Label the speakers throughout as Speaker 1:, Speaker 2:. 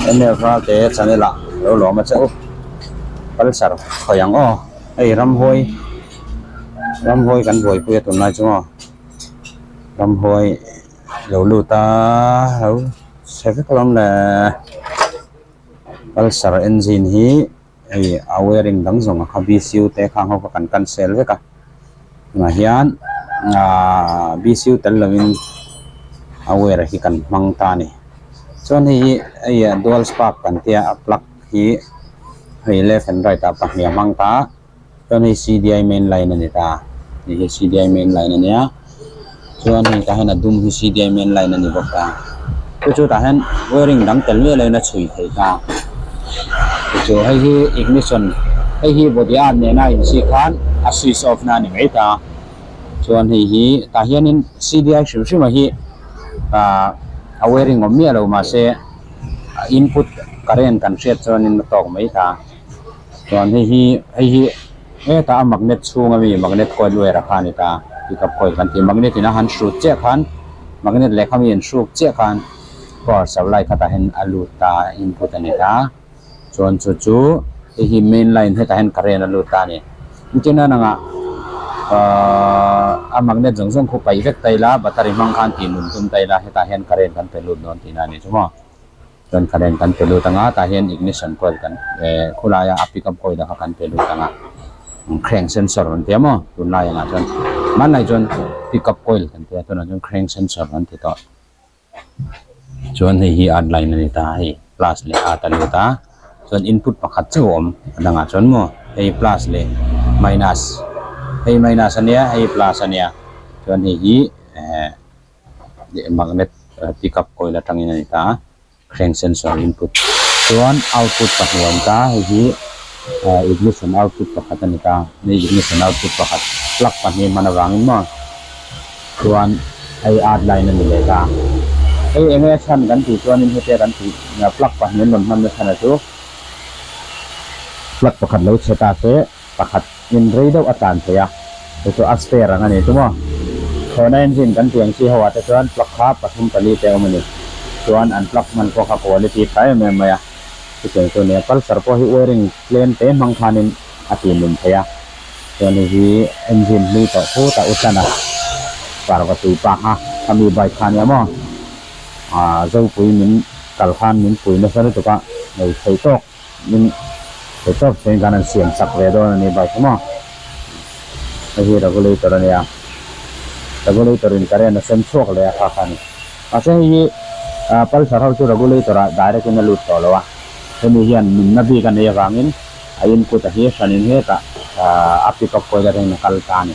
Speaker 1: MF Ralte channel ah lo lawm a che u Pulsar khawi ang aw hei ramhuai ramhuai kan buaipui a tunlai chu maw ramhuai lo lut a lo chhe vek alawm le Pulsar engine hi hei a wiring dang zawng a kha B_C_U te khang ho kha kan cancel vek a tunah hian ahh B_C_U tel lovin a wire hi kan hmang ta a ni chuan hei hi hei dual spark kan tia a plug hi hei left and right ah pahnih a hmang ta a chuan hei C_D_I main line a ni ta hei hi C_D_I main line a nia chuan hei tah hian a dum hi C_D_I main line a ni bawk ta chu chu tah hian wiring dang tel miah loin a chhui thei ta chu hei hi ignition hei hi body arm nena insi khan a switch off na a ni mai ta chuan hei hi tah hianin C_D_I hrim hrim a hi ah a wiring awm miah lo mahse a input current kan hriat chuanin a tawk mai ta. Chuan hei hi hei hi hetah a magnet chhung ami magnet coil wire a kha a ni ta pickup coil kan tih magnet in a han hrut chiah khan magnet leh khami an hruk chiah khan power supply khatah hian a lut ta a input a ni ta chuan chu chu hei hi main line hetah hian current a lut ta a ni engtin a nangah ahh a magnet zawng zawng khu paih vek ta ila battery hmang khan tih nun tum ta ila hetah hian current kan pe lut dawn tihna a ni chu maw. Chuan current kan pe lut anga tah hian ignition coil kan eh khulaia a pick up coil a kha kan pe lut anga crank sensor an tia maw tunlai angah chuan hmanlai chuan pick up coil kan tia tunah chuan crank sensor an ti tawh chuan hei hi earth line a ni ta hei plus leh earth a lut a chuan input pakhat chauh a awm a dangah chuan maw hei plus leh minus hei minus a nia hei plus a nia chuan hei hi eh. Magnet pick up coil atangin a ni ta a crank sensor input chuan output pahnih a awm ta hei hi ignition output pakhat a ni ta hei ignition output pakhat plug pahnih hman avangin maw chuan hei earth line a ni leh ta hei enge a chhan kan tih chuanin hetia kan tih plug pahnih an rawn hman na chhan a chu plug pakhat lo chhe ta se. Pakhat in rei deuh a tlan thei a, chu chu a spare ang a ni chu maw. Thlawhna engine kan tih ang chi ho ah te chuan plug kha pathum pali te a awm a ni. Chuan an plug hman pawh kha quality tha em em mai a, chutiang chu a ni a. Pulsar pawh hi wiring tlem te hmang khanin a ti nun thei a, chuan hei hi engine hlui tawh phut a u tlan a, parva tui pa kha khami bike kha a nia maw. Aaa Zopui min kal khan min pui nasa lutuk a, nei thei tawk. Min pe tawp chuan kan han siam chak ve dawn a ni bike hi maw hei hi regulator a nia regulator in current a sem chhuak leh a kha kha a ni mahse hei hi ah pulsar ho chu regulator ah direct in a lut tawh lo a hemi hian nunna bik a nei avangin a input a hi hranin hetah ah a pick up coil atangin a kal ta a ni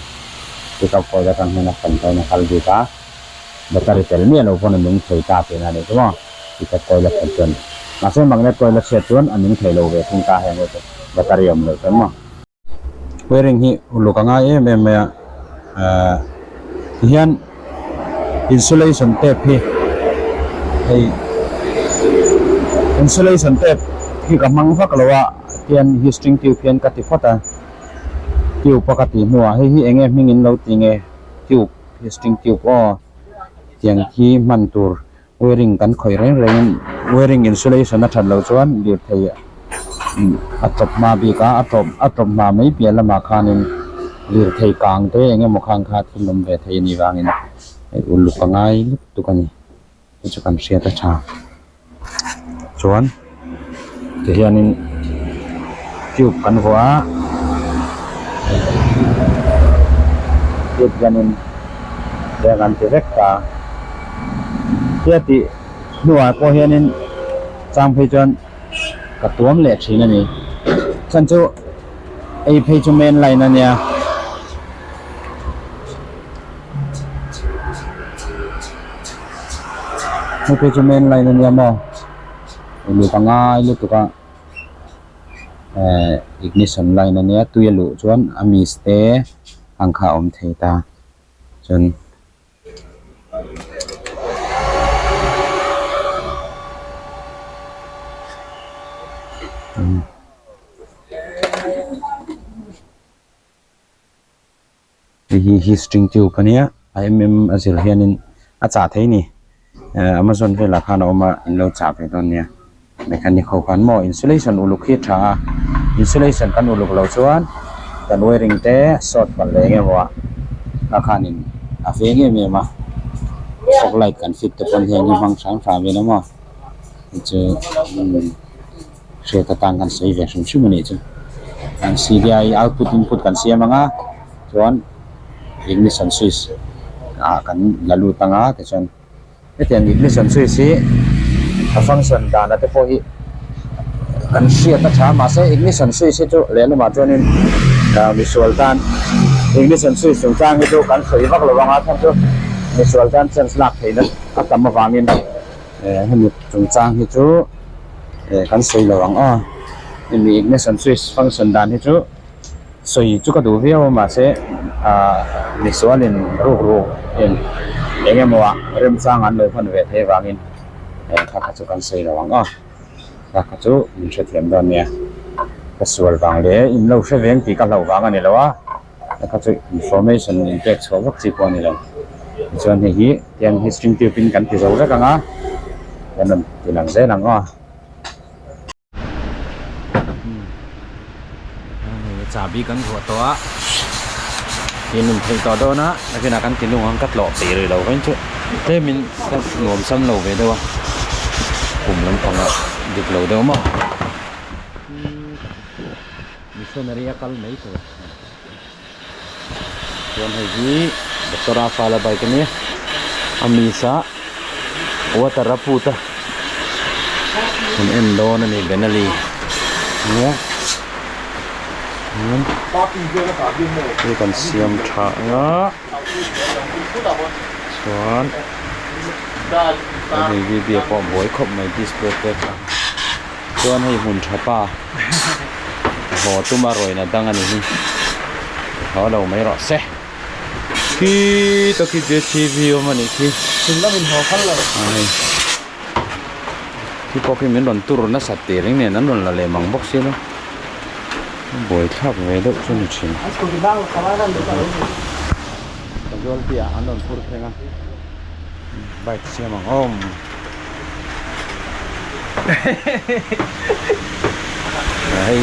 Speaker 1: pick up coil atang hian a hran tawhin a kal bik a battery tel miah lo pawn a nung thei ta tihna a ni chu maw. Pickup coil a khat chuan mahse magnet coil a chhiat chuan a ning thei lo ve thung ta heng chu battery awm loh chuan maw. Wiring hi uluk a ngai em em mai a ahh tihian insulation tape hi hei insulation tape hi ka hmang vak lo a tihian hi string tube hian ka ti phawt a tube a ka tih hnuah hei hi eng nge hming in lo ti nge tube hi string tube aw tiang hi hman tur. Wiring kan khawih reng rengin wiring insulation a that loh chuan lirthei a tawp hma bik a, a tawp a tawp hma mai piah lamah khanin lirthei kang te eng emaw khan kha thil awm ve thei a nih vangin hei uluk a ngai lutuk a ni chu chu kan hriat a tha chuan tihianin tube kan vuah a tube hianin eng an ti vek ta tia tih hnuah pawh hianin chang phei chuan ka tuam leh thin a ni chhan chu ei phei chu main line a nia. Hei phei chu main line a nia maw uluk a ngai lutuk a eh ignition line a nia tui a luh chuan a miss te ang kha a awm thei ta chuan. Hei hi hi string tube a nia a em em a zir hianin a chah thei a ni eh amazon velah khan a awm a in lo chah ve dawn nia. Mechanic ho khan maw insulation uluk hi a tha a, insulation kan uluk loh chuan kan wiring te short palh leh eng emaw ah kha khanin a veng em em a, fog light kan fit te pawn heng hi hmang hram hram ila maw hei chu umm hriat atan kan sawi ve hrim hrim a nih chu. Kan C_D_I output input kan siam ang a chuan ignition switch ah kan la lut ang a tichuan. Hetiang ignition switch hi a function dana te pawh hi kan hriat a tha mahse ignition switch hi chu lehlamah chuanin misual tan ignition switch chungchang hi chu kan sawi vak lo anga chhan chu misual tan chance lak theihna a tam avangin hemi chungchang hi chu kan sawi lo ang aw hemi ignition switch function dan hi chu. Sawi chu ka duh viau a mahse ah misualin ruk ruk in eng emaw ah remchang an lo hman ve thei avangin eh kha kha chu kan sawi lo ang aw kha kha chu min hrethiam dawn nia ka sual vang leh in lo hre veng tih ka hlauh vang a ni lo a kha kha chu information in pek chhuah vak chi pawh a ni lo tichuan hei hi tiang hi string tube in kan ti zo vek ang a kan rawn ti lang zel ang aw. Chahbi kan vuah tawh a tin nun theih tawh dawn a nakinah kan ti nung ang ka tlawh peih rih lo vain chu tlemin ka nuam sam lo ve deuh a kum lampanga dik lo deuh maw missionary a kal mai tur chuan hei hi doctor a fala bike a nia a miss a water a put a kan en dawn a ni benali nia hei kan siam tha ang a chuan hei v b a pawh buai khawp mai display te kha. Chuan hei hmun tha pa haw tuma rawina dang a ni hi haw lo mai rawh se khi takhi J_C_B awm a nih khi hei khi pawh khi min rawn tur nasat tih reng nen an rawn la lem ang bawk sia lo buaithlak ve deuh chu a ni thin casualty ah an rawn phur thleng a bike siam ang awm. Hei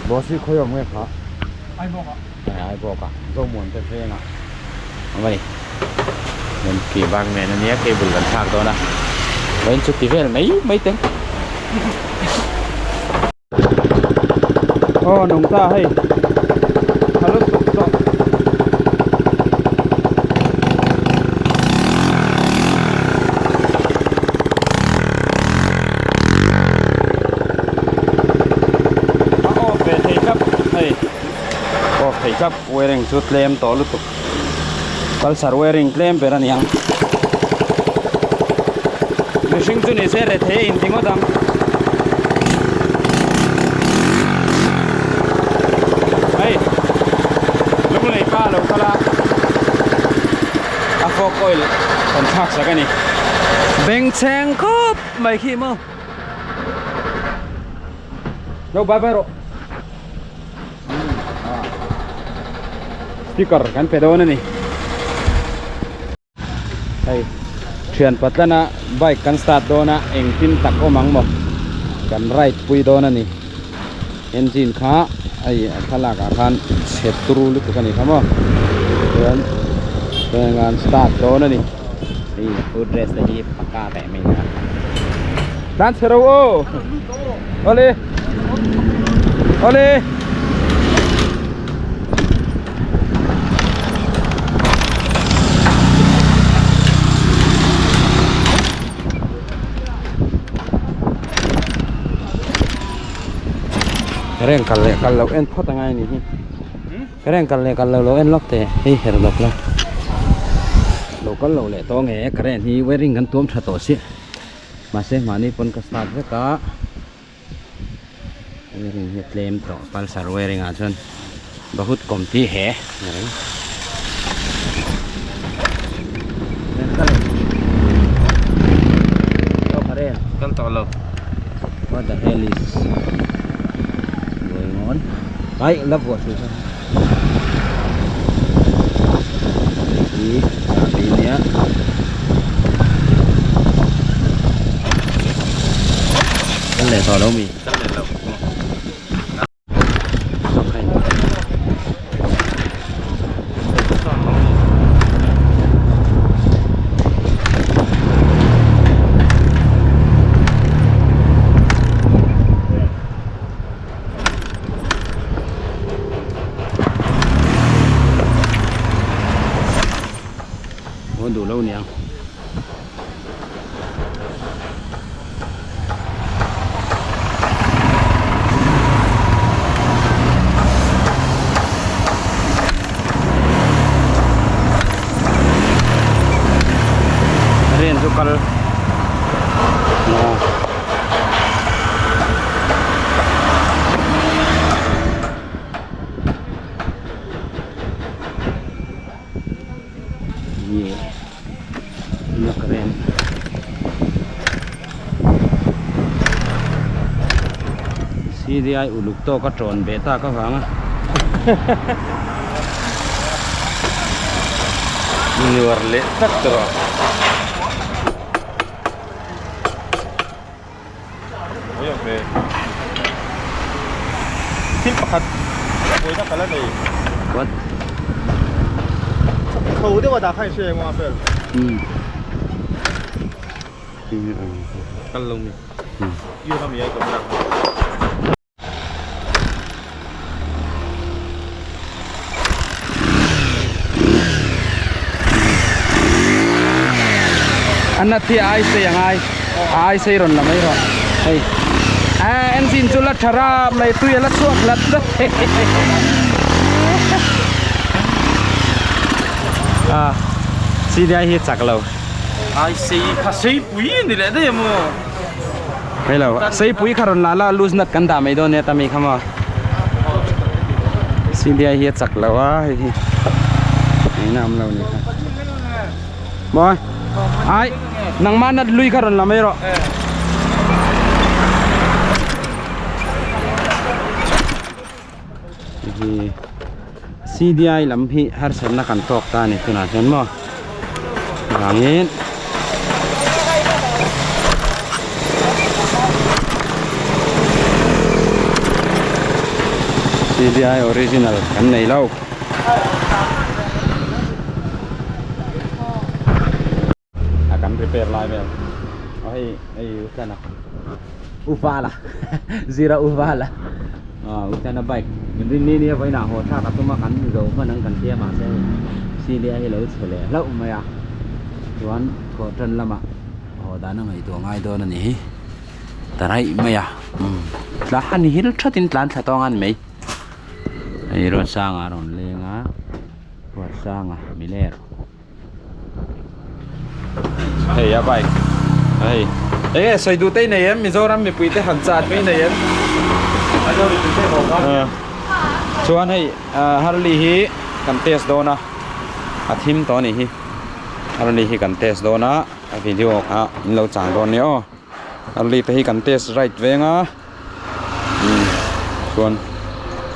Speaker 1: boss hi khawi awm nge kha Aibawk ah Aibawk ah Zomuan te veng ah awm a ni chuan ke bak nen ania cable kan thlak dawn a vawiin chu ti vel mai mai teng aw nung ta hei tha lutuk tawh. A off ve thei tlat hei off thei tlat wiring chu tlem tawh lutuk pulsar wiring tlem ber a ni ang mihring chu ni se rethei a inti ngawt ang. Hei lunglei pa lo kal a a fork oil kan thlak sak a ni bengchheng khawp mai khi maw lo bye bye rawh sticker kan pe dawn a ni hei thian patlana bike kan start dawn a engtin tak awm ang maw kan ride pui dawn a ni engine kha hei a thlalak ah khan chhe turu lutuk a ni kha maw chuan chuan start dawn a ni hei foot rest te hi paka teh mai a tlan chhe ro aw awle awle. Reng kal leh kal loh en phawt angai a nih hi reng kal leh kal loh lo en lawk teh hei her lawk la lo kal loh leh tawh nge current hi wiring kan tuam tha tawh chiah mahse mahni pawn ka start vek a. Wiring hi a tlem tawh pulsar wiring ah chuan bahut kawm tih he a reng kal tawh lo what the hell is going on ai la vuah suh kha hi chahbi nia. leh tawh lo mi?
Speaker 2: Kal leh lo.
Speaker 1: Aw duh lo niang. Train chu kal CDI uluk tawk a tawn ve tak avanga
Speaker 2: Nuar leh tak tawh a. Thil pakhat buaina ka la nei.
Speaker 1: What?
Speaker 2: Chho deuh a dah kha in hria emaw a fel. Kal lo mi. Yu na mi ai camera.
Speaker 1: An a thi ai sei angai ai sei rawn la mai rawh hei a engine chu la tha ram mai tui a la chhuak hlat hlat a CDI hi chak lo
Speaker 2: ai sei kha sei pui ni leh daih emaw.
Speaker 1: Hello, seipui kha rawn la la loose nut kan dah mai dawn nia ta mi kha maw. CBI hi a chak lo a hei hi engin a awm lo ni kha. Maw ai nangmah nut lui kha rawn la mai rawh. Hi CDI lam hi harsatna kan tawk ta a ni tunah chuan maw vangin CDI original kan nei lo. A kan repair lai vel aw hei hei utlana uvala zira uvala aw utlana bike min rin ni nia vawiinah haw thlak a tum a kan zo hman ang kan tia mahse hei silia hi lo chhe leh hlauh mai a chuan thawh tan lamah haw dan a ngaihtuah ngai dawn a ni hi ta raih mai a umm tlan hil thatin tlan thla tawng a ni mai hei Ruatsanga a rawn leng a Ruatsanga miler. Hei a bike hei enge sawi duh te i nei em Mizoram mipui te han chat mai nei em chuan hei Harley hi kan test dawn a a thim tawh a nih hi Harley hi kan test dawn a a video kha in lo chang dawn nia aw Harley te hi kan test ride veng a chuan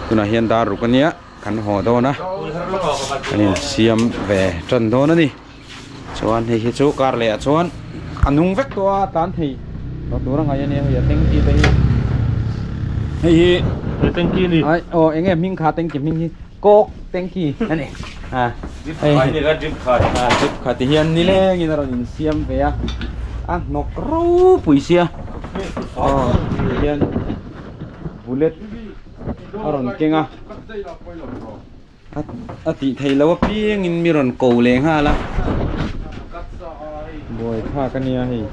Speaker 1: tunah hian dar ruk a nia. Kan haw dawn a, kan insiam ve tan dawn a ni. Chuan hei hi chu kar leh ah chuan a nung vek tawh a, a tan thei tawh tur a ngaih a nia hei a tanky te hi. Hei hi
Speaker 2: He tanky a ni.
Speaker 1: Ai aw eng nge hming kha tanky hming hi coke tanky a ni. A
Speaker 2: drip khai ni la drip khai.
Speaker 1: A drip kha ti hian nilengin a rawn insiam ve a, a hnawk ropui sia. Aw ti hian bullet a rawn keng a a tih theih loh apiangin mi rawn ko leh nghal a buai thlak a nia hei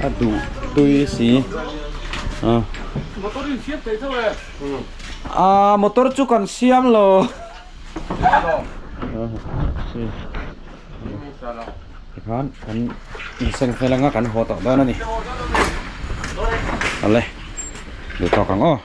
Speaker 1: a duh tui si a a motor chu kan siam lo tikhan kan inseng fel anga kan haw tawh dawn a ni awle duh tawk ang aw.